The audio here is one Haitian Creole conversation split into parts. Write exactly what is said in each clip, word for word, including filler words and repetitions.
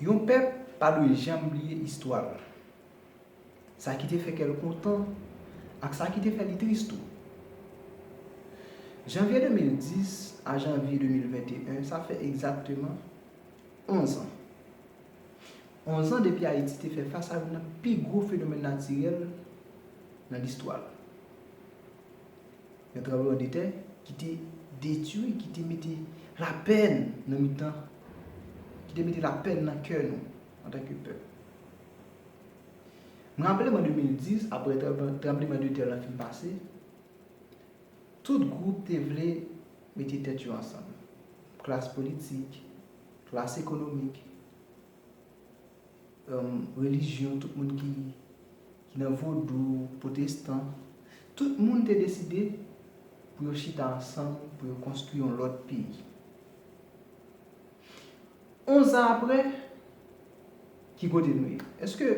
Yon pèp pa dwe janm bliye istwa l, sa ki te fè kè l kontan ak sa ki te fè li tris tou. Janvye de mil dis a janvye de mil venteyen, sa fè egzakteman onz an. Onz an depi Ayiti te fè fas a youn nan pi gwo fenomèn natirèl nan listwa l. Yon tranblemanntè ki te detwi, ki te mete lapèn nan mitan, ki te mete lapèn nan kè nou antanke pèp. M raple m an de mil dis, apre tranblemanntè lan fin pase, tout gwoup te vle mete tèt yo ansanm. Klas politik, klas ekonomik, relijyon, tout moun ki, ki nan vodou, pwotestan, tout moun te deside pou yo chita ansanm, pou yo konstwi yon lòt peyi. Onz an apre, ki kote nou ye? Èske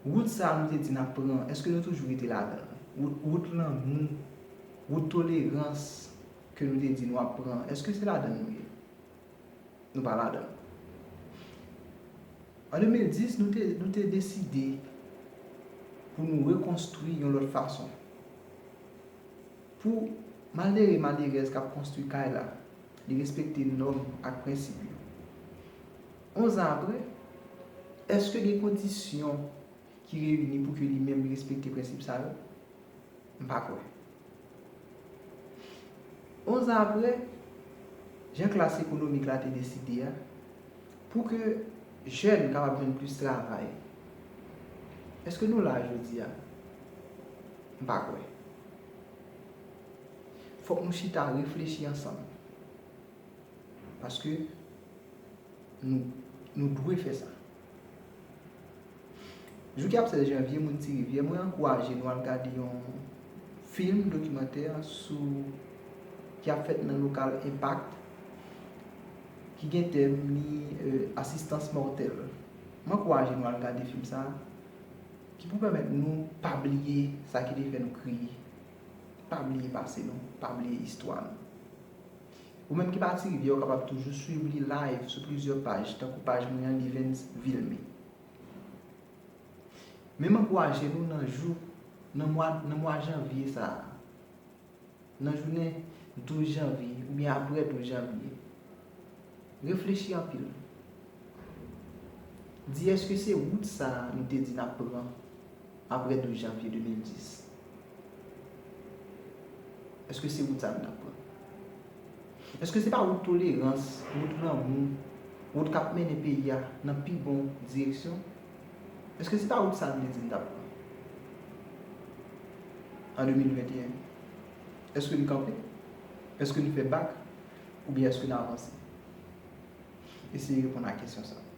wout sa a nou te di n ap pran, èske nou toujou rete ladan l? Wout, wout lanmou, wout tolerans ke nou te di nou ap pran, èske se ladan l nou ye? Nou pa ladan l. An de mil dis, nou te, nou te deside pou nou rekonstwi yon lòt fason. Pou malere, malerèz k ap konstwi kay la, li respekte nòm ak prensip yo. Onz an apre, èske gen kondisyon ki reyini pou ke li menm li respekte prensip sa yo? M pa kwè. Onz an apre, jan klas ekonomik la te deside a, pou ke jèn kapab jwenn plis travay, èske nou la jodi a? M pa kwè. Fòk nou chita reflechi ansanm. Paske nou, nou dwe fè sa. Jou ki ap sèz janvye, moun Ti Rivyè, mwen ankouraje nou al gade yon fim dokimantè sou, ki ap fèt nan lokal Impact, ki gen tèm li, euh, Asistans Mòtèl. Mwen ankouraje nou al gade fim sa a, ki pou pèmèt nou pa bliye sa ki te fè nou kriye, pa bliye pase nou, pa bliye istwa nou. Ou menm ki pa Ti Rivyè, ou kapab toujou swiv li live sou plizyè paj, tankou paj mwen an, Livens Vilmé. Men m ankouraje nou nan jou, nan mwa, nan mwa janvye sa a, nan jounen douz janvye oubyen apre douz janvye, reflechi anpil. Di èske se wout sa a nou te di n ap pran apre douz janvye de mil dis? Èske se wout sa a nou t ap pran? Èske se pa wout tolerans, wout lanmou, wout k ap mennen peyi a nan pi bon direksyon? Èske se pa wout sa a nou te di n t ap pran an de mil venteyen? Èske n kanpe? Èske n fè bak? Oubyen èske n avanse? Eseye reponn a kesyon sa a.